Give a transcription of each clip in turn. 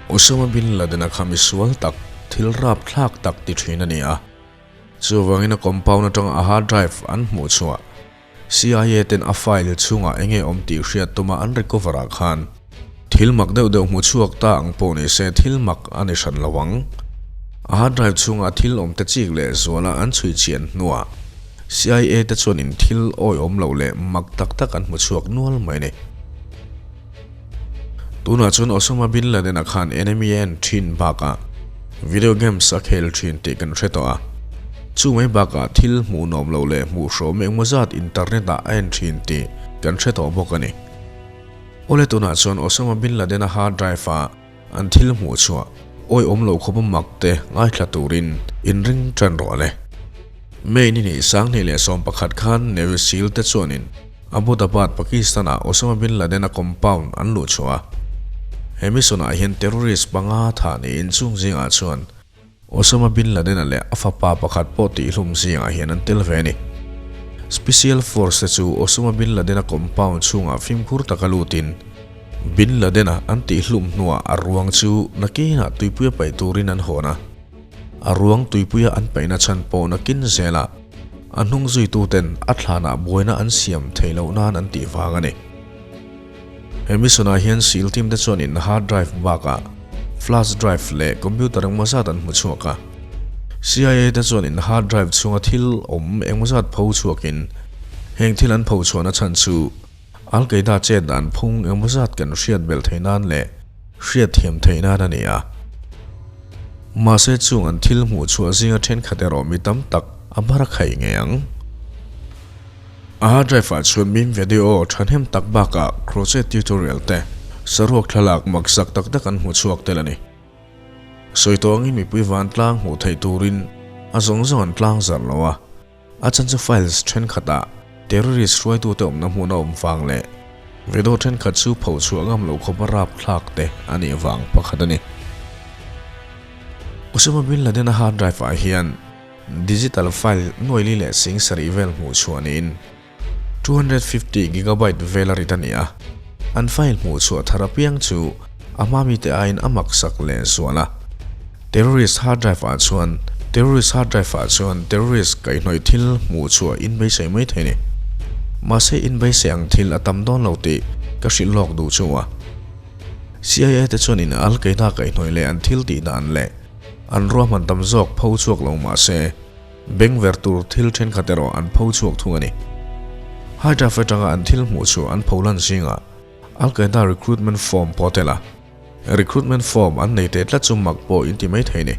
Osama bin Laden-a kha misual tak, thil rapthlak tak ti thin a ni a. Chuvangin a compound atanga a hard drive an hmuh chhuah CIA ten a file chhungah enge awm tih hriat tuma an recover ah khan thil mak deuh deuh hmu chhuak ta ang pawh ni se thil mak a ni hran lo ang. A hard drive chhunga thil awm te chik leh zuala an chhui chian hnuah CIA te chuanin thil awihawm loh leh mak tak tak an hmu chhuak nual mai a ni. Tunah chuan Osama bin Laden-a khan enemy a en thin bakah video games a khel thin tih kan hre tawh a. Chu mai bakah thil hmuhnawm loh leh hmuhhrawm engmaw zat internet-ah a en thin tih kan hre tawh bawk a ni. Awle tunah chuan Osama bin Laden-a hard drive-a an thil hmuh chhuah awihawm loh khawpa mak te ngaithla turin inring tan rawh le. May ni hnih 2011 khan Navy Seal te chuanin Abbottabad, Pakistan-ah Osama bin Laden-a compound an luh chhuah a. He mission-ah hian terrorist panga thah niin chung zingah chuan Osama bin Laden-a leh a fapa pakhat pawh tihhlum zingah hian an tel ve a ni. Special Force te chu Osama bin Laden-a compound chhungah fimkhur taka lutin Bin Laden-a an tihhlum hnuah a ruang chu nakinah tuipuia paih turin an hawn a. A ruang tuipuia an paihna chhan pawh nakin zelah A hnung zuituten a thlanah buaina an siam theih loh nan an tih vang a ni. He mission-ah hian seal team te chuanin hard drive bakah flash drive leh computer engmaw zat an hmu chhuak a. CIA te chuanin hard drive chhunga thil awm engmaw zat pho chhuakin heng thil an pho chhuahna chhan chu Al Qaeda chet dan phung engmaw zat kan hriat belh theih nan leh hriat thiam theih nan a ni a. Mahse chung an thil hmuh chhuah zinga thenkhat erawh mi tam tak a hmar a khaih ngei ang. A hard drive ah chuan meme video thahnem tak bakah crochet tutorial te, saruak thlalak maksak tak tak an hmu chhuak tel a ni. Sawi tawh angin mipui vantlang hmuh theih turin a zawng zawng an tlang zarh lo a. A chan chu files thenkhatah terrorist hruaitute awmna hmun a awm vang leh video thenkhat chu pho chhuah ngam loh khawpa rapthlak te a nih vang pakhat a ni. Osama bin Laden-a hard drive ah hian digital file nuaili leh sing sarih vel hmuh chhuah niin 250 gigabyte vel a rit a ni a, an file hmuh chhuah thar apiang chu a hma mite aiin a maksak leh zual a. Terrorist hard drive ah chuan Terrorist hard drive ah chuan terrorist kaihhnawih thil hmuh chhuah inbeisei mai thei a ni. Mahse inbeisei ang thil a tam dawn lo tih ka hrilh lawk duh chu a. CIA te chuanin Al Qaeda kaihhnawih leh an thil tih dan leh an ruahman tam zawk pho chhuak lo mahse, Bengver tur thil thenkhat erawh an pho chhuak thung a ni. Hyderabad atanga an thil hmuh chu an pho lan zingah Al Qaeda recruitment form pawh a tel a. Recruitment form an nei teh tlat chu mak pawh in ti mai thei a ni.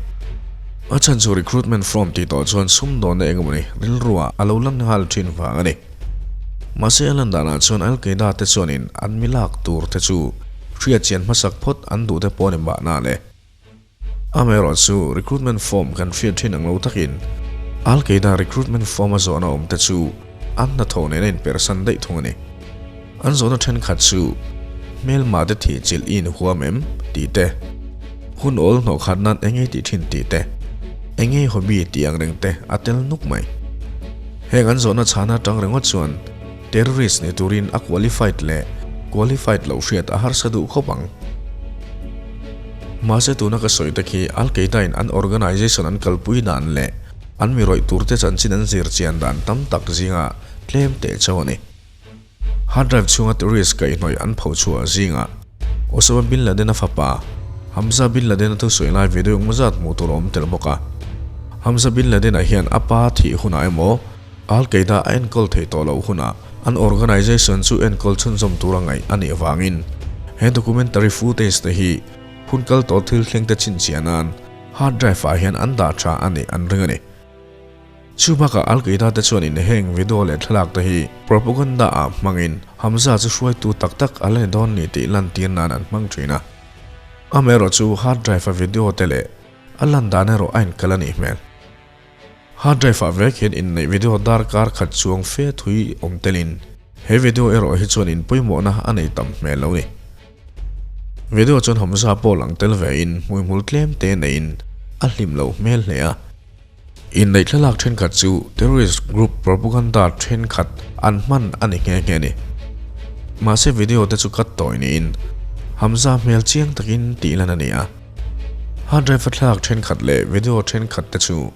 A chhan chu recruitment form tih tawh chuan sumdawnna engemawni rilruah a lo lan nghal thin vang a ni. Mahse a lan danah chuan Al Qaeda te chuanin an mi lak tur te chu hriatchian hmasak phawt an duh te pawh a ni mahna le. Amaherawh chu recruitment form kan hriat thin ang lo takin Al Qaeda recruitment form a zawhna awm te chu an hnathawh nen a inpersan daih thung a ni. An zawhna thenkhat chu hmelma te thih chilh i inhuam em tih te, hun awl hnawh khat nan eng ei tih thin tih te, eng ei hobby tih ang reng te a tel nuk mai. Heng an zawhna chhana atang ringawt chuan terrorist ni turin a qualified leh qualified loh hriat a harsa duh khawp ang. Mahse tuna ka sawi te khi Al Qaeda in an organization an kalpui dan leh an mi rawih tur te chanchin an zir chian dan tam tak zinga tlem teh chauh a ni. Hard drive chhunga terrorist kaihhnawih an pho chhuah zingah Osama bin Laden-a fapa Hamza bin Laden-a thusawi lai video engmaw zat hmuh tur a awm tel bawk a. Hamza bin Laden-a hian a pa thih hunah emaw Al Qaeda a enkawl theih tawh loh hunah an organization chu enkawl chhunzawm tur a ngaih a nih avangin he documentary footage te hi hun kal tawh thil thleng te chhinchhiah nan hard drive ah hian an dah tha a nih an ring a ni. Chu bakah Al Qaeda te chuan in heng video leh thlalak te hi propaganda ah hmangin Hamza chu hruaitu tak tak a la ni dawn ni tih lantir nan an hmang thin a. Amaherawhchu hard drive a video te leh a lan dan erawh a inkal a nih hmel. Hard drive ah vek hian inneih video darkar khat chuang fe thui awm telin he video erawh hi chuan in pawimawhna a nei tam hmel lo ni. Video chuan Hamza pawh lang tel ve in hmuihmul tlem te neiin a hlim lo hmel hle a. Inneih thlalak thenkhat chu terrorist group propaganda thenkhat an hman a ni nghe nghe a ni. Mahse video te chu cut tawi niin Hamza hmel chiang takin tih lan a ni a. Hard drive a thlalak thenkhat leh video thenkhat te chu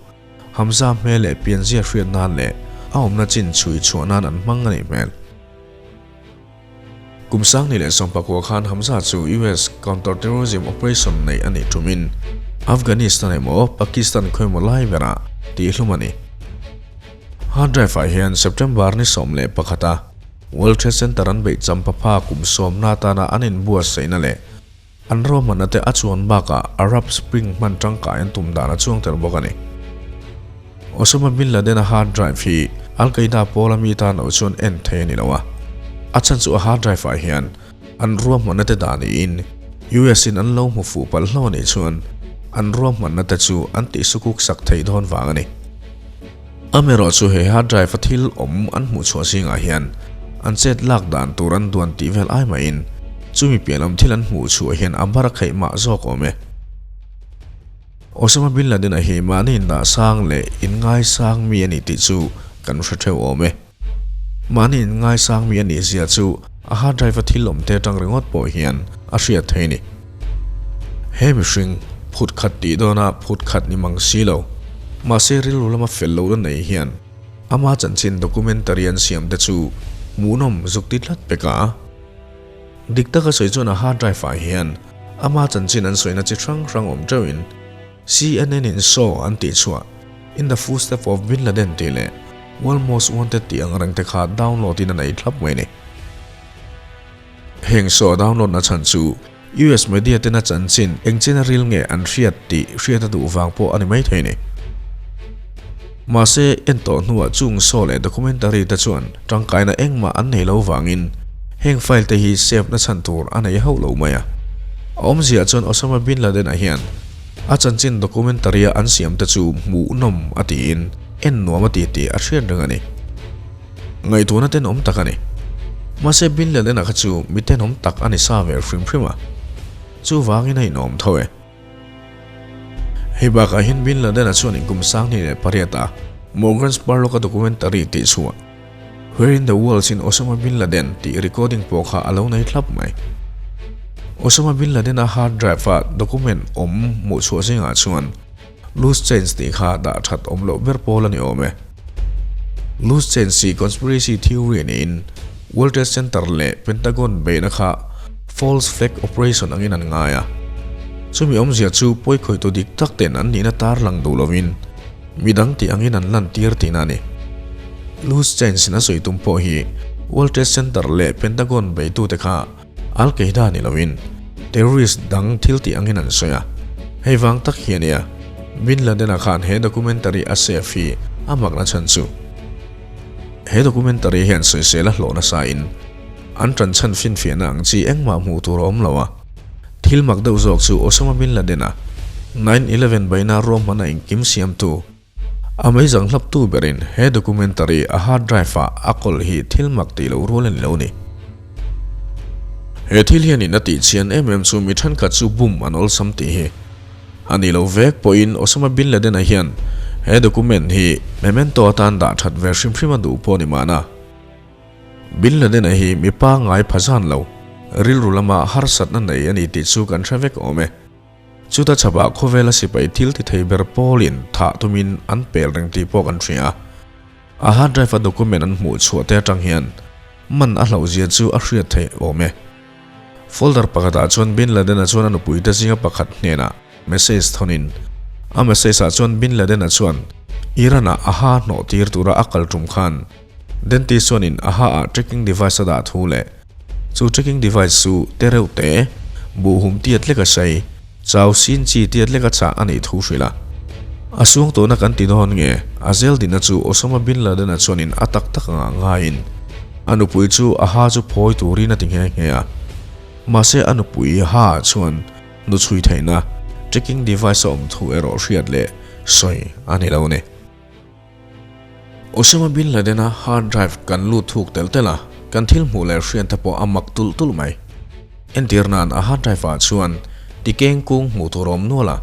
Hamza hmel leh pianzia hriat nan leh a awmna chin chhui chhuah nan an hmang a nih hmel. Kum 2019 khan Hamza chu US counter-terrorism operation neih a nih tumin Afghanistan emaw Pakistan khawimaw lai berah tihhlum a ni. Hard drive ah hian September ni 11 a World Trade Center an beih champapha kum sawmna atana an inbuatsaihna leh an ruahmanna te a chuan bakah Arab Spring hman tangkai an tum dan a chuang tel bawk a ni. Osama bin Laden-a hard drive hi Al Qaeda pawla mi tan lo chuan en thei a ni lo a, a chhan chu a hard drive ah hian an ruahmanna te dah niin US in an lo hmu fuh palh hlauh a nih chuan an ruahmanna te chu an tihsukuk sak theih dawn vang a ni. Amaherawh chu he hard drive a thil awm an hmuh chhuah zingah hian an chet lak dan tur an duan tih vel ai mahin chumi piah lam thil an hmuh chhuah hian a bar a kheih mah zawk awm e. Osama bin Laden-a hi mahni indah sang leh inngaisang mi a ni tih chu kan hre theuh awm e. Mahni inngaisang mi a nih zia chu a hard drive a thil awm te atang ringawt pawh hian a hriat thei a ni. He mihring, phut khat tih dawna phut khat ni mang si lo, mahse rilru lama fel lohna nei hian ama chanchin documentary an siam te chu hmuhnawm zuk ti tlat pek a. Dik taka sawi chuan a hard drive ah hian ama chanchin an sawina chi hrang hrang awm teuhin CNN in show an tih chhuah In the Footsteps of Bin Laden tih leh World Most Wanted tih ang reng te kha download in a nei thlap mai a ni. Heng show a download na chhan chu US media tena chanchin eng chena ril nge an hriat tih hriat a duh vang pawh a ni maithei a ni. Mahse, en tawh hnuah chung show leh documentary te chuan tangkaina engmah an nei lo vangin heng file te hi save na chhan tur a nei hauh lo mai a. A awmziah chuan Osama bin Laden-a hian A chanchin documentary-a an siam te chu hmuhnawm a tiin en nuam a ti tih a hriat reng a ni. Ngaihtuahna tenawm tak a ni. Mahse Bin Laden-a kha chu mi tenawm tak a ni sa ve hrim hrim a, chuvangin a inawm tho e. Hei bakah hian Bin Laden-a chuan inkum 2008 a Morgan Spurlock-a documentary tih chhuah Where in the World's in Osama Bin Laden tih recording pawh kha a lo nei thlap mai. Osama Bin Laden-a hard drive-a document awm hmuh chhuah zingah chuan loose change tih kha dah that awm loh ber pawl a ni awm e. Loose change hi conspiracy theory niin World Trade Center leh Pentagon beihna kha false flag operation angin an ngai a. Chumi awmzia chu pawikhawihtu dik tak ten an nihna tarlang duh lovin Midang tih angin an lantir tihna a ni. Loose change in a sawi tum pawh hi World Trade Center leh Pentagon beitute kha Al Qaeda ni loin terrorist dang thil tih angin an sawi a. Hei vang tak hi a nia, Bin Laden-a khan he documentary a save hi a makna chhan chu. He documentary hian sawisel a hlawh nasa in an tanchhan finfiahna ang chi engmah hmuh tur a awm lo a. Thil mak deuh zawk chu Osama bin Laden-a 9/11 baina ruahmana engkim siamtu, a meizang hlaptu berin he documentary a hard drive-ah a kawl hi thil mak tih loh rual a ni lo ni. He thil hianin a tih chian em em chu mi thenkhat chu bum an awlsam tih hi a ni lo vek pawhin Osama bin Laden-a hian he document hi memento atan dah that ve hrim hrim a duh pawh a ni mahna. Bin Laden-a hi mi pangngai pha zan lo, rilru lama harsatna nei a ni tih chu kan hre vek awm e. Chuta chhapah khawvela sipai thil ti thei ber pawlin thah tumin an pel reng tih pawh kan hria. A hard drive-a document an hmuh chhuah te atang hian man a hlauhzia chu a hriat theih awm e. Folder pakhatah chuan Bin Laden-a chuan a nupuite zinga pakhat hnenah message thawnin a message-ah chuan Bin Laden-a chuan Iran-ah a ha hnawh tir tura a kal tum khan Dentist chuanin a ha ah tracking device a dah thu leh chu tracking device chu te reuh te, buhhum tiat lek a sei, chau sin chi tiat lek a chah a nih thu hrilh a. A suang tawhna kan ti dawn nge, a zel dinna chu Osama bin Laden-a chuanin a tak tak angah ngaiin a nupui chu a ha chu phawi turin a ti nghe nghe a. Mahse a nupui ha ah chuan nu chhui theihna tracking device a awm thu erawh hriat leh sawi a ni lo ni. Osama bin Laden-a hard drive kan lut thuk tel tel a, kan thil hmuh leh hriat te pawh a mak tulh tulh mai. Entir nan a hard drive ah chuan tikeng kung hmuh tur a awm nual a,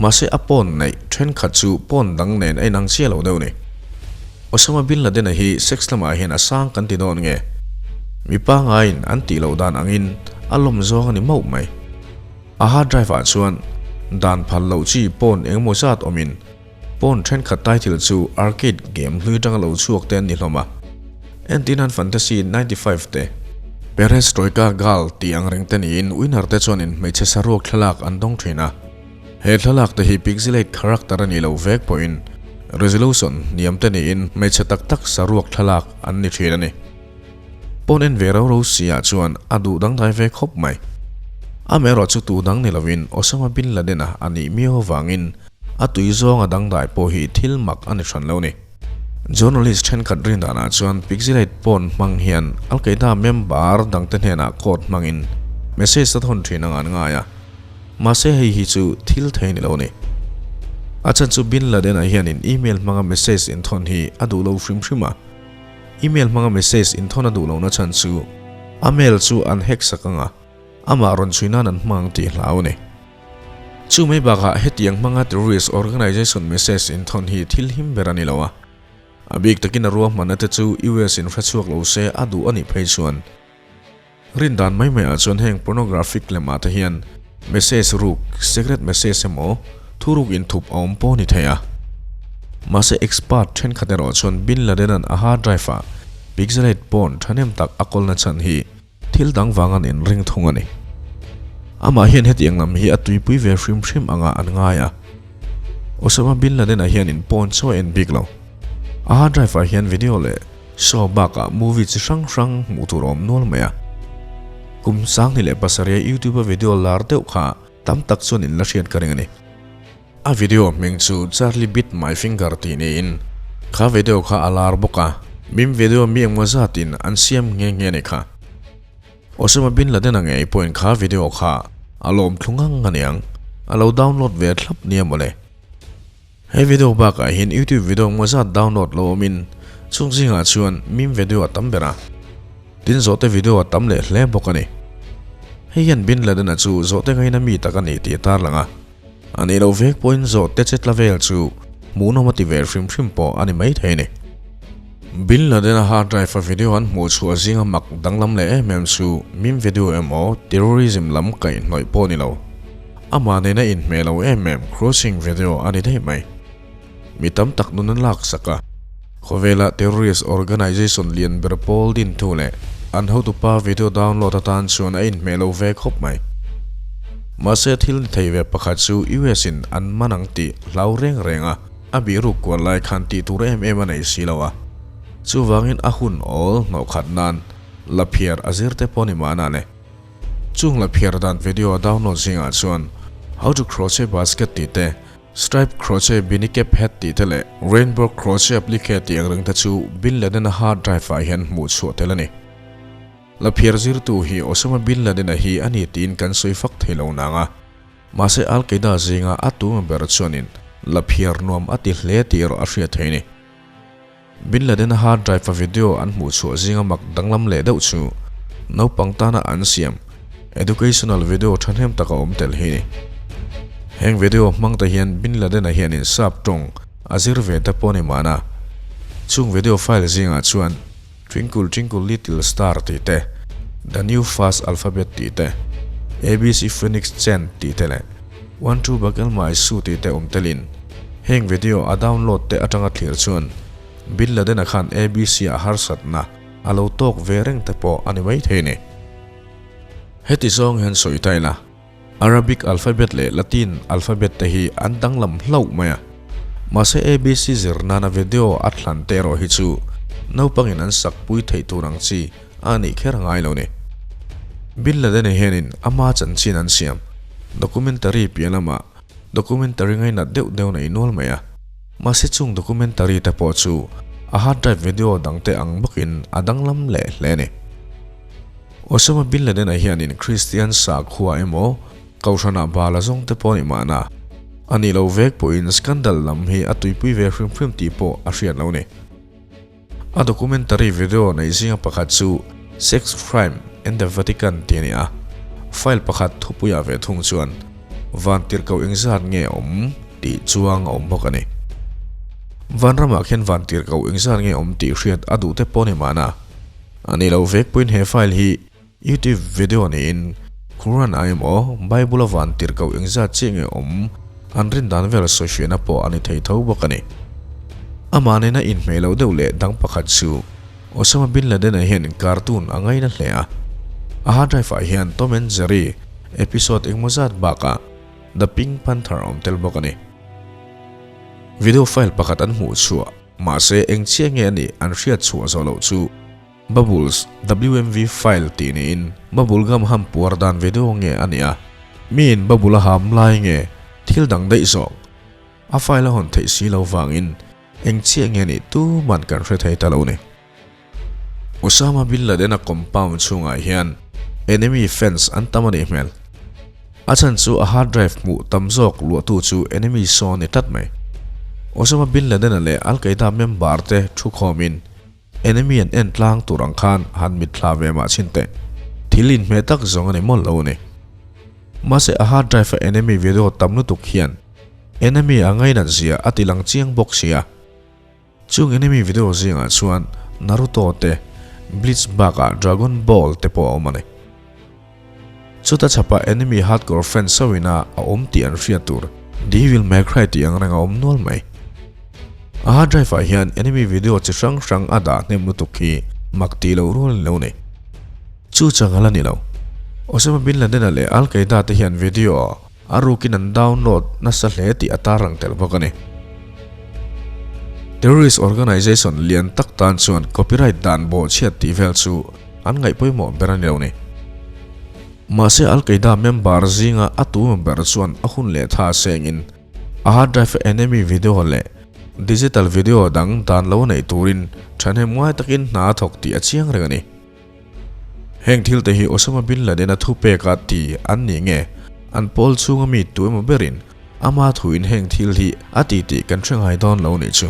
mahse a pawn neih thenkhat chu pawn dang nen a inang chiah lo deuh ni. Osama bin Laden-a hi sex lamah hian a sang kan ti dawn nge? Mi pangaiin an tih loh dan angin a lawm zawng a ni mauh mai. A hard drive ah chuan Dan phal loh chi pawn engemaw zat awmin pawn thenkhat title chu arcade game hlui atanga lo chhuak te an ni hlawm a. Entirnan Fantasy 95 te, Perestroika Girl tih ang reng te niin winner te chuanin hmeichhe saruak thlalak an dawng thin a. He thlalak te hi pixelate character a nih loh vek pawhin resolution hniam te niin hmeichhe tak tak saruak thlalak an ni thin a ni. Pawn en ve ro ro si ah chuan a duh dangdai ve khawp mai. Amaherawh chu tu dang ni lovin Osama bin Laden-a a nih miau avangin a tui zawng a dangdai pawh hi thil mak a ni hran lo ni. Journalist thenkhat rin danah chuan Pixelate pawn hmang hian Al Qaeda member dangte hnenah code hmangin message a thawn thin ang an ngai a. Mahse hei hi chu thil thei ni lo a ni. A chhan chu Bin Laden-a hianin email hmanga message inthawn hi a duh lo hrim hrim a. Email hmanga message inthawn a duh lohna chhan chu a mail chu an hack sak ang a, amah rawn chhui nan an hmang tih hlau a ni. Chu mai bakah hetiang hmanga terrorist organization message inthawn hi thil him ber a ni lo a. A bik takin a ruahmanna te chu US in hrechhuak lo se a duh a nih phei chuan Rindan mai maiah chuan heng pornographic lemah te hian message ruk, secret message emaw, thuruk inthup a awm pawh a ni thei a. Mahse expert thenkhat erawh chuan Bin Laden-a'n a hard drive-ah pixelate porn thahnem tak a kawlna chhan hi thil dang vang an inring thung a ni. Amah hian hetiang lam hi a tuipui ve hrim hrim angah an ngai a. Osama Bin Laden-a hianin porn chaw a en bik lo. A hard drive-ah hian video leh Show bakah movie chi hrang hrang hmuh tur a awm nual mai a. Kum 2007 YouTube a video lar deuh kha tam tak chuan in la hriat ka ring a ni. A video hming chu Charlie Bit My Finger tih niin kha video kha a lar bawk a, mim video mi engmaw zatin an siam nghe nghe a ni kha. Osama Bin Laden-a ngei pawhin kha video kha a lawm thlu ngang a niang, a lo download ve thlap nia mawle. He video bakah hian YouTube video engmaw zat download lo awmin chung zingah chuan meme video a tam ber a, tin zawhte video a tam leh hle bawk a ni. Hei hian Bin Laden-a chu zawhte ngaina mi tak a ni tih a tarlang a, a nih loh vek pawhin zawhte che tla vel chu hmuhnawm a ti ve hrim hrim pawh a ni maithei a ni. Bin Laden-a hard drive-a video an hmuh chhuah zinga mak danglam leh em em chu meme video emaw terrorism lam kaihhnawih pawh a ni lo. Amah nena inhmeh lo em em crossing video a ni daih mai. Mi tam tak nun an laksak a. Khawvela terrorist organization lian ber pawl din thu leh an hotupa video download atan chuan a inhmeh lo ve khawp mai. Mahse thil ni thei ve pakhat chu US in an man ang tih hlau reng reng a, a bihruk kual lai khan tih tur em em a nei si lo a. Chuvangin a hun awl hnawhkhat nan laphiar a zir te pawh ni mahna le. Chung la phiar dan video a download zingah chuan How to Crochet Basket tih te, Stripe Crochet Beanie Cap Hat tih te leh Rainbow Crochet Applique tih ang reng te chu Bin Laden-a hard drive ah hian hmuh chhuah tel a ni. La phiar zirtu hi Osama Bin Laden-a hi a ni tiin kan sawi fak thei lo nang a, mahse Al Qaeda zinga a tunga ber chuanin la phiar nuam a ti hle tih erawh a hriat thei a ni. Bin Laden-a hard drive-a video an hmuh chhuah zinga mak danglam leh deuh chu naupang tana an siam educational video thahnem taka awm tel hi ni. Heng video hmang te hian Bin Laden-a hianin sap tawng a zir ve te pawh ni mahna. Chung video file zingah chuan Twinkle Twinkle Little Star tih te, The New Fast Alphabet tih te, ABC Phoenix Chant tih te leh One Two Buckle My Shoe tih te awm telin Heng video a download te atanga thlir chuan Bin Laden-a khan ABC ah harsatna a lo tawk ve reng te pawh a ni maithei a ni. Heti zawng hian sawi ta ila, Arabic alphabet leh Latin alphabet te hi an danglam hlauh mai a. Mahse ABC zir nana video a thlan te erawh hi chu naupangin an sak pui theih tur ang chi a nih kher ngai lo ni. Bin Laden-a hianin ama chanchin an siam documentary piah lamah Documentary ngainat deuh deuh nei nual mai a. Mahse chung documentary te pawh chu a hard drive video dang te ang bawkin a danglam leh hle a ni. Osama Bin Laden-a hianin Kristian sakhua emaw Kohhranah bal a zawng te pawh a nih mahna, a nih loh vek pawhin scandal lam hi a tuipui ve hrim hrim tih pawh a hriat lo a ni. A documentary video neih zinga pakhat chu Sex Crime and the Vatican tih a ni a, file pakhat thupuiah ve thung chuan van tirhkoh engzat nge awm tih chuang a awm bawk a ni. Vanramah khian van tirhkoh engzat nge awm tih hriat a duh te pawh a ni mahna. A ni lo vek pawhin he file hi YouTube video niin. Quran ah emaw Bible a van tirh koh engzat chiah nge awm an rin dan vel sawifiahna pawh a ni thei tho bawk a ni. Amah nena inhmeh loh deuh leh dang pakhat chu Osama bin Laden-a hian cartoon a ngaina hle a. A hard drive ah hian Tom and Jerry episode engmaw zat bakah The Pink Panther a awm tel bawk a ni. Video file pakhat an hmuh chhuah, mahse eng chiah nge a nih an hriat chhuah zawh loh chu Bubbles WMV file tih niin bubble gum ham puar dan video nge a nih a, miin bubble a ham lai nge thil dang daih zawk a file a hawn theih si lo vangin eng chiah nge nih tuman kan hre thei ta lo ni. Osama bin Laden-a compound chhungah hian enemy fans an tam a nih hmel. A chhan chu a hard drive hmuh tam zawk luahtu chu enemy saw a ni tlat mai. Osama bin Laden-a leh Al-Qaeda member te thukhawmin Enemy an en tlang tur ang khan han mitthla ve mah chhin teh. Thil inhmeh tak zawng a ni mawlh lo a ni. Mahse a hard drive a enemy video tam lutuk hian enemy a ngainat zia a ti lang chiang bawk sia. Chung enemy video zingah chuan Naruto te, Bleach bakah Dragon Ball te pawh a awm a ni. Chuta chhapah enemy hardcore fans sawina a awm tih an hriat tur Devil May Cry tih ang reng a awm nual mai. A hard drive ah hian enemy video chi hrang hrang a dah hnem lutuk hi mak tih loh rual a ni lo ni. Chu chang a la ni lo. Osama bin Laden-a leh Al Qaeda te hian video a rukin an download nasa hle tih a tarlang tel bawk a ni. Terrorist organization lian tak tan chuan copyright dan bawhchhiat tih vel chu An ngaih pawimawh ber a ni lo ni. Mahse Al Qaeda member zinga a tu ber chuan a hun leh tha sengin a hard drive a enemy video leh digital video dang dan lo neih turin thahnem ngai takin hna a thawk tih a chiang reng a ni. Heng thil te hi Osama bin Laden a thupek a ti an nih nge an pawl chhunga mi tu emaw berin ama thuin heng thil hi a ti tih kan hre ngai dawn lo nih chu.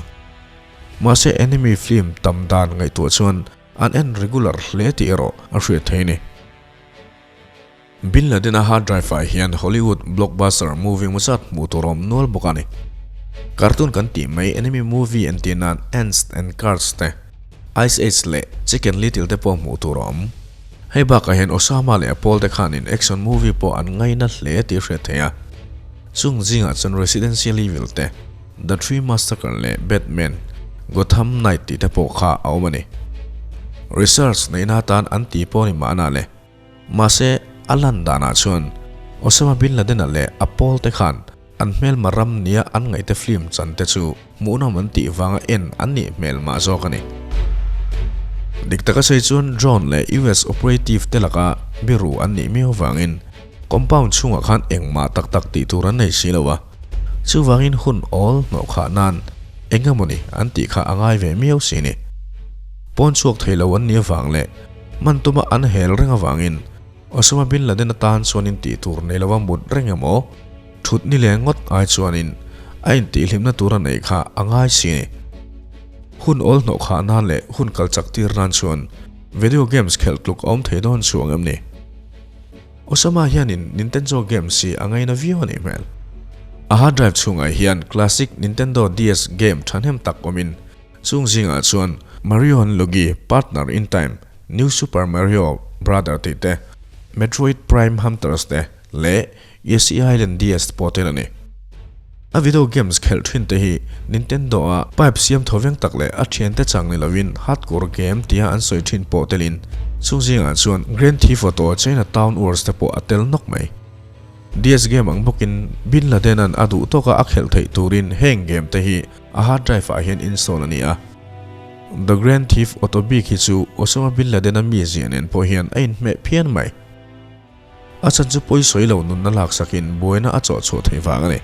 Mahse enemy film tam dan ngaihtuah chuan An en regular hle tih erawh a hriat thei a ni. Bin Laden-a hard drive-ah hian Hollywood blockbuster movie engmawzat hmuh tur a awm nual bawk a ni. Cartoon kan tih mai enemy movie entir nan Ants and Cards te, Ice Age leh Chicken Little te pawh hmuh tur a awm. Hei bakah hian Osama leh a pawl te khanin action movie pawh an ngaina hle tih a hriat thei a. Chung zingah chuan Residential Evil te, The Tree Massacre leh Batman, Gotham Knight tih te pawh kha a awm a ni. Research neihna atan an ti pawh a ni mahna le. Mahse, a lan danah chuan Osama bin Laden-a leh a pawl te khan an hmelma ram nia an ngaihte film chan te chu hmuhnawm an tih vanga en an nih hmel mah zawk a ni. Dik taka sawi chuan drone leh US operative te laka biru an nih miau vangin compound chhungah khan engmah tak tak tih tur an nei si lo a. Chuvangin hun awl hnawh khah nan eng emawni an tih kha a ngai ve miau si ni. Pawn chhuak thei lo an nih avang leh man tuma an hel reng avangin Osama bin Laden atan chuanin tih tur nei lova mut reng emaw thut ni leh ngawt ai chuanin a intihhlimna tur a neih kha a ngai si ni. Hun awl hnawh khah nan leh hun kal chak tir nan chuan video games khelh tluk a awm thei dawn chuang em ni? Osama hianin Nintendo games hi a ngaina viau a nih hmel. A hard drive chhungah hian classic Nintendo DS game thahnem tak awmin chung zingah chuan Mario and Luigi Partner in Time, New Super Mario Brother tih te, Metroid Prime Hunters te leh Yoshi's Island DS pawh tel a ni. A video games khelh thin te hi Nintendo a pipe siam thaw veng tak leh a thiante chang ni lovin hardcore game tia an sawi thin pawh telin chung zingah chuan Grand Theft Auto China Town Wars te pawh a tel nawk mai. DS game ang bawkin Bin Laden-a'n a duh tawka a khelh theih turin heng game te hi a hard drive ah hian install a ni a. The Grand Theft Auto bik hi chu Osama Bin Laden-a mizia nen pawh hian a inhmeh phian mai. A chhan chu pawi sawi lo nunna laksakin buaina a chawh chhuah theih vang a ni.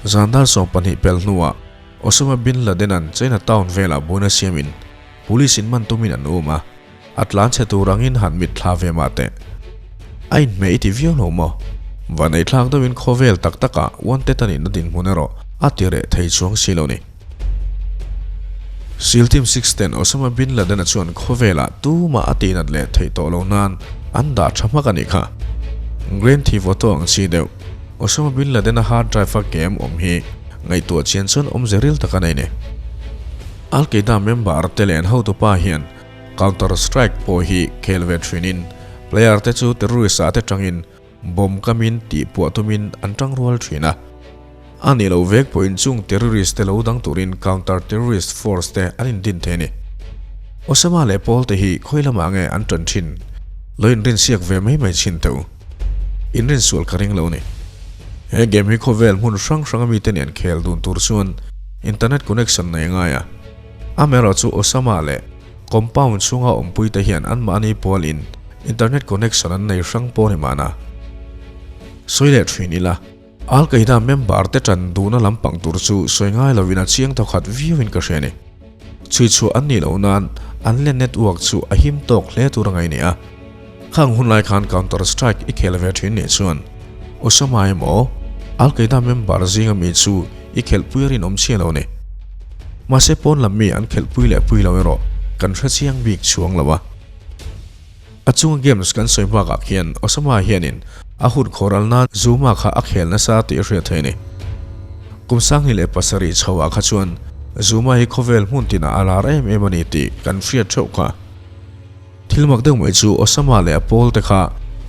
Zan dar 12 pel hnuah Osama bin Laden-a'n China Town velah buaina siamin police in man tumin an um a, a tlan chhe tur angin han mit thla ve mah teh. A inhmeh i ti viau lo maw? Vanei thlak deuhin khawvel tak takah wanted a nihna dinhmun erawh a ti reh thei chuang si lo ni. Seal Team Six ten Osama bin Laden-a chuan khawvelah tumah a tihnat leh theih tawh lo nan an dah tha hmak a nih kha. Grand Theft Auto ang chi deuh, Osama bin Laden-a hard drive-a game awm hi ngaihtuah chian chuan awmze ril tak a nei ni. Al Qaeda member te leh an hotupa hian Counter Strike pawh hi khel ve thinin Player te chu terrorist ah te tangin bomb kamin tih puah tumin an tang rual thin a. A nih loh vek pawhin chung terrorist te lo dang turin counter terrorist force te an indin thei a ni. Osama leh Paul te hi khawi lamah nge an tan thin? Lo inrinsiak ve mai mai chhin teh u. Inrinsual ka ring lo ni. He game hi khawvel hmun hrang hranga mite nen khel dun tur chuan internet connection nei a ngai a. Amaherawh chu Osama leh compound chhunga awmpuite hian anmahni pualin internet connection an nei hrang pawh ni mahna. Sawi leh thin ila, Al Qaeda member te tan duhna lampang tur chu sawi ngai lovin a chiang thawkhat viauin ka hria a ni. Chhuichhuah an nih loh nan an len network chu a him tawk hle tur a ngaih ni a. Khang hun lai khan Counter Strike i khel ve thin nih chuan Osama emaw Al Qaeda member zinga mi chu i khelhpui a rinawm chiah lo ni. Mahse pawn lam mi an khelhpui leh pui lo erawh kan hre chiang bik chuang lo a. A chunga games kan sawi bakah khian Osama hianin a hun khawral nan Zuma kha a khel nasa tih a hriat theih a ni. Kum 2007 chho ah kha chuan Zuma hi khawvel hmun tinah a lar em em a ni tih kan hriat theuh kha. Thil mak deuh mai chu Osama leh a pawl te kha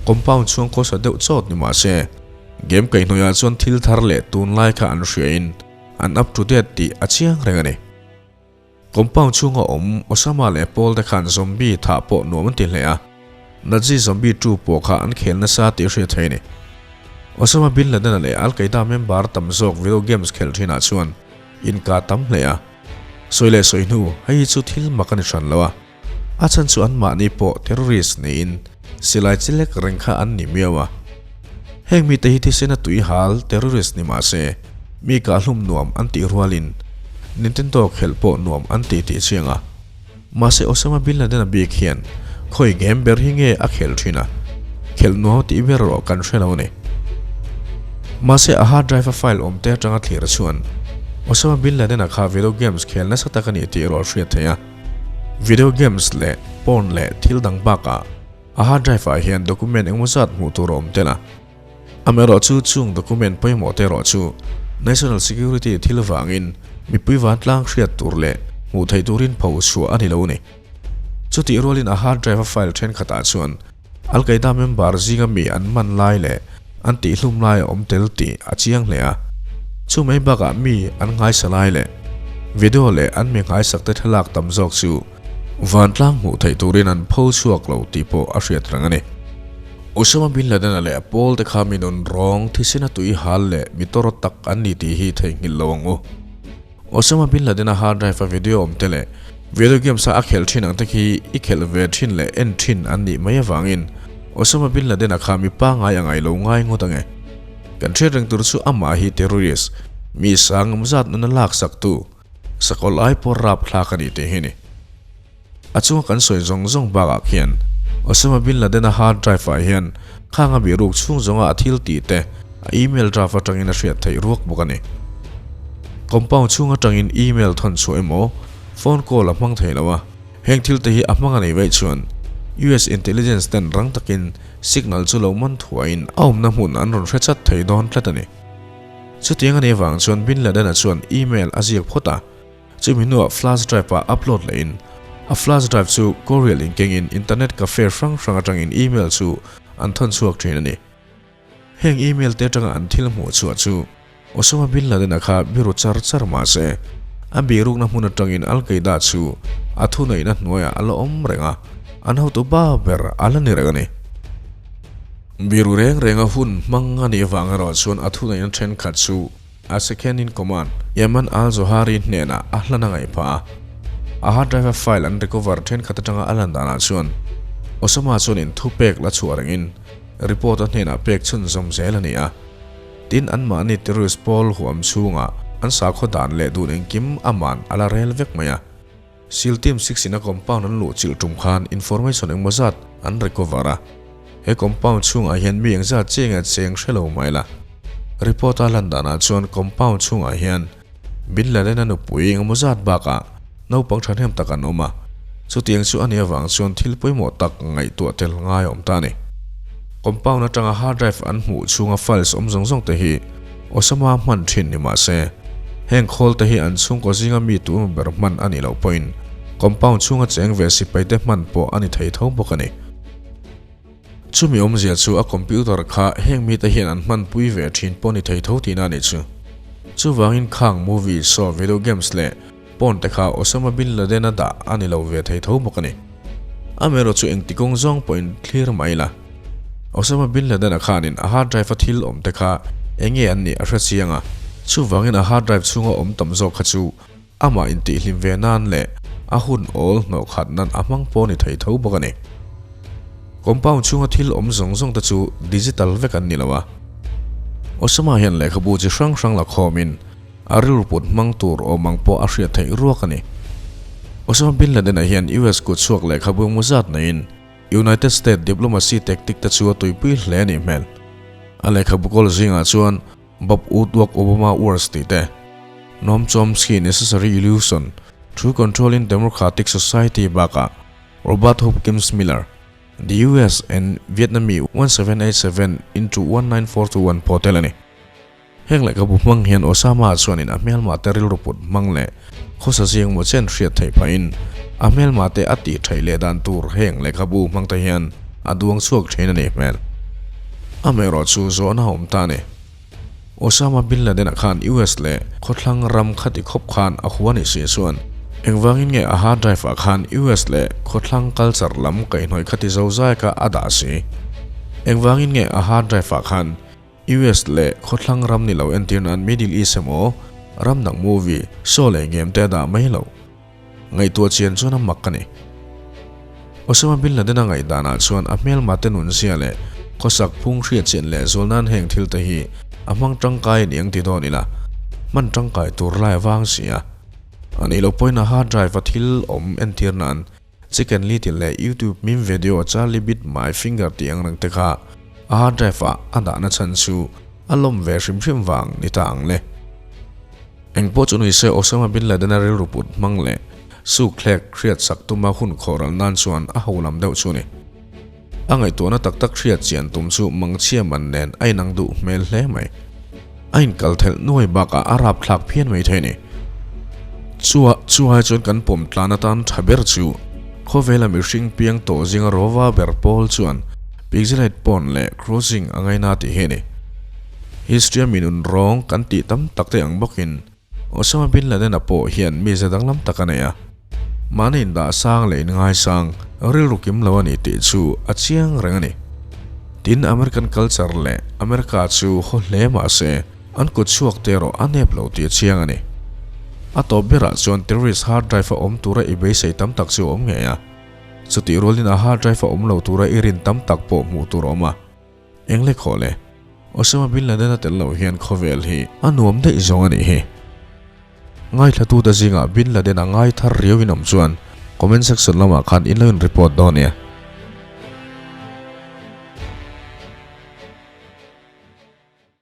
compound chhung khawsa deuh chawt ni mah se, game kaihhnawih ah chuan thil thar leh tunlai kha an hriain an up to date tih a chiang reng a ni. Compound chhunga awm Osama leh Paul te khan zombie thah pawh nuam an ti hle a, Nazi zombie tu pawh kha an khel nasa tih hriat theih a ni. Osama bin Laden-a leh Al Qaeda member tam zawk video games khelh thinah chuan inka tam hle a, sawi leh sawi hnu hei hi chu thil mak a ni hran lo a, a chhan chu anmahni pawh terrorist niin silai chi lek reng kha an ni miau a. Heng mite hi thisena tui hal terrorist ni mah se, mi kahhlum nuam an tih rualin Nintendo khelh pawh nuam an ti tih chiang a. Mahse Osama bin Laden-a bik hian khawi game ber hi nge a khelh thin a, khelh nuam tih ber erawh kan hre lo a ni. Mahse a hard drive-a file awm te atanga thlir chuan Osama bin Laden-a kha video games khel nasa tak a ni tih erawh a hriat theih a. Video games leh porn leh thil dang bakah a hard drive ah hian document engmaw zat hmuh tur a awm tel a. Amaherawh chu chung document pawimawh te erawh chu National Security thil vangin mipui vantlang hriat tur leh hmuh theih turin pho chhuah a ni lo a ni. Chutih rualin a hard drive a file thenkhatah chuan Al Qaeda member zinga mi an man lai leh an tihhlum lai a awm tel tih a chiang hle a. Chu mai bakah mi an nghaisa lai leh video leh an mi nghaisakte thlalak tam zawk chu vantlang hmuh theih turin an pho chhuak lo tih pawh a hriat reng a ni. Osama bin Laden-a leh a pawlte kha mi nun rawng, thisena tui hal leh mi tawrh tak an ni tih hi theihnghilh lo ang u. Osama bin Laden-a hard drive-a video awm te leh video games-a a khelh thin ang te khi i khelh ve thin leh en thin an nih mai avangin Osama bin Laden-a kha mi pangngai a ngaih lo ngai ngawt ange. Kan hriat reng tur chu amah hi terrorist, mi sang zat nuna laksaktu, sakawlh ai pawh rapthlak a ni tih hi ni. A chunga kan sawi zawng zawng bakah khian Osama bin Laden-a hard drive-ah hian khang a bihruk chhung zawnga a thil tih te a email draft atangin a hriat theih ruak bawk a ni. Compound chhung atangin email thawn chhuah emaw phone call a hmang thei lo a, heng thil te hi a hmang a nei vaih chuan US intelligence ten rang takin signal chu lo man thuaiin a awmna hmun an rawn hre chat thei dawn tlat a ni. Chutiang a nih avang chuan bin Laden-a chuan email a ziak phawt a. Chumi hnuah flash drive ah upload lehin a flash drive chu courier inkengin internet cafe hrang hrang atangin email chu an thawn chhuak thin a ni. Heng email te atanga an thil hmuh chhuah chu Osama bin Laden-a kha biru char char mah se a birukna hmun atangin Al Qaeda chu a thuneihna hnuaiah a la awm reng a, an hotu ba ber a la ni reng a ni. Biru reng renga hun hmang a nih vang erawh chuan a thuneihna thenkhat chu A second in command, Yaman al-Zawahiri hnenah a hlan a ngaih phah a. A hard drive a file an recover thenkhat atanga a lan danah chuan Osama chuan in thu pek la chhuah rengin report a hnenah pek chhunzawm zel a ni a. Tin, anmahni terrorist pawl huam chhungah an sakhaw dan leh dun engkim aman a la rel vek mai a. Seal Team 6 in a compound an luh chilh tum khan information engmaw zat an recover a, he compound chhungah hian mi engzat che nge cheng hre lo mai la. Report a lan danah chuan compound chhungah hian Bin Laden-a nupui engemaw zat bakah naupang thahnem tak an awm a, chutiang chu a nih avang chuan thil pawimawh tak ngaihtuah tel ngai a awm ta a ni. Compound atanga hard drive an hmuh chhunga files awm zawng zawng te hi Osama hman thin ni mah se, heng khawl te hi an chhungkaw zinga mi tu emaw ber hman a nih loh pawhin compound chhunga cheng ve sipai te hman pawh a ni thei tho bawk a ni. Chumi awmzia chu a computer kha heng mite hian an hmanpui ve thin pawh ni thei tho tihna a nih chu. Chuvangin khang movie, show, video games leh porn te kha Osama bin Laden a dah a ni lo ve thei tho bawk a ni. Amaherawh chu engti kawng zawng pawhin thlir mai la. Osama bin Laden a khanin a hard drive a thil awm te kha enge an nih a hre chiang a, chuvangin a hard drive chhunga awm tam zawk kha chu amah intihhlim ve nan leh a hun awl hnawh khat nan a hmang pawh ni thei tho bawk a ni. Compound chhunga thil awm zawng zawng te chu digital vek an ni lo a. Osama hian lehkhabu chi hrang hrang la khawmin a rilru put hmang tur awm ang pawh a hriat theih ruak a ni. Osama bin Laden-a hian US kut chhuak lehkhabu emaw zat neiin United States diplomacy tactic te chu a tuipui hle a nih hmel. A lehkhabu kawl zingah chuan Bob Woodward Obama Wars tih te, Noam Chomsky Necessary Illusion, True Control in Democratic Society bakah Robert Hopkins Miller, The US and Vietnamese 1787 into 1941 pawh tel a ni. Heng lehkhabu hmang hian Osama chuanin a hmelmate rilru put hmang leh khawsa zing maw chen hriat theih phahin a hmelmate a tih theih leh dan tur heng lehkhabu hmangte hian a duang chhuak thin a nih hmel. Amaherawh chu zawhna a awm ta a ni. Osama bin Laden-a khan US leh khawthlang ram khati khawp khan a hua ni si chuan engvangin nge a hard drive-ah khan US leh khawthlang culture lam kaihhnawih khati zozai kha a dah si? Engvangin nge a hard drive-ah khan US leh khawthlang ram ni lo entir nan Middle East emaw ram dang movie, show leh game te a dah mai lo. Ngaihtuah chian chuan a mak a ni. Osama bin Laden a ngaihdanah chuan a hmelma te nunzia leh khawsak phung hriat chian leh zual nan heng thil te hi a hmang tangkai a ni ang ti dawn ila hman tangkai tur lai a vang si a. A nih loh pawhin a hard drive a thil awm entir nan Chicken Little leh YouTube meme video Charlie bit my finger tih ang reng te kha a hard drive ah a dahna chhan chu a lawm ve hrim hrim vang ni ta ang le. Engpawh chu nise Osama bin Laden a rilru put hmang leh suk thlek hriat sak tuma hun khawhral nan chuan a ho lam deuh chu ni. A ngaihtuahna tak tak hriat chian tum chu mangchhia man nen a inang duh hmel hle mai. A inkal thelh nuai bakah a rapthlak phian mai thei a ni. Chua chuai chuan kan pawm tlan atan tha ber chu khawvela mihring piang tawh zinga rawva ber pawl chuan pixelate pawn leh crossing a ngaina tih hi a ni. History a minun rawng kan tih tam tak te ang bawkin Osama bin Laden-a pawh hian mize danglam tak a nei a, mahni indah sang leh inngaisang rilru kim lo a ni tih chu a chiang reng a ni. Tin, American culture leh America chu haw hle mah se, an kut chhuak te erawh a nep lo tih a chiang a ni. A tawp berah chuan terrorist hard drive a awm tura i beisei tam tak chu a awm ngei a, chutih rualin a hard drive a awm lo tura i rin tam tak pawh hmuh tur a awm a. Engle khaw le, Osama bin Laden a tel loh hian khawvel hi a nuam daih zawng a nih hi. Ngaithlatute zingah bin Laden a ngai thar riau in awm chuan comment section lamah khan in lo in report dawn nia.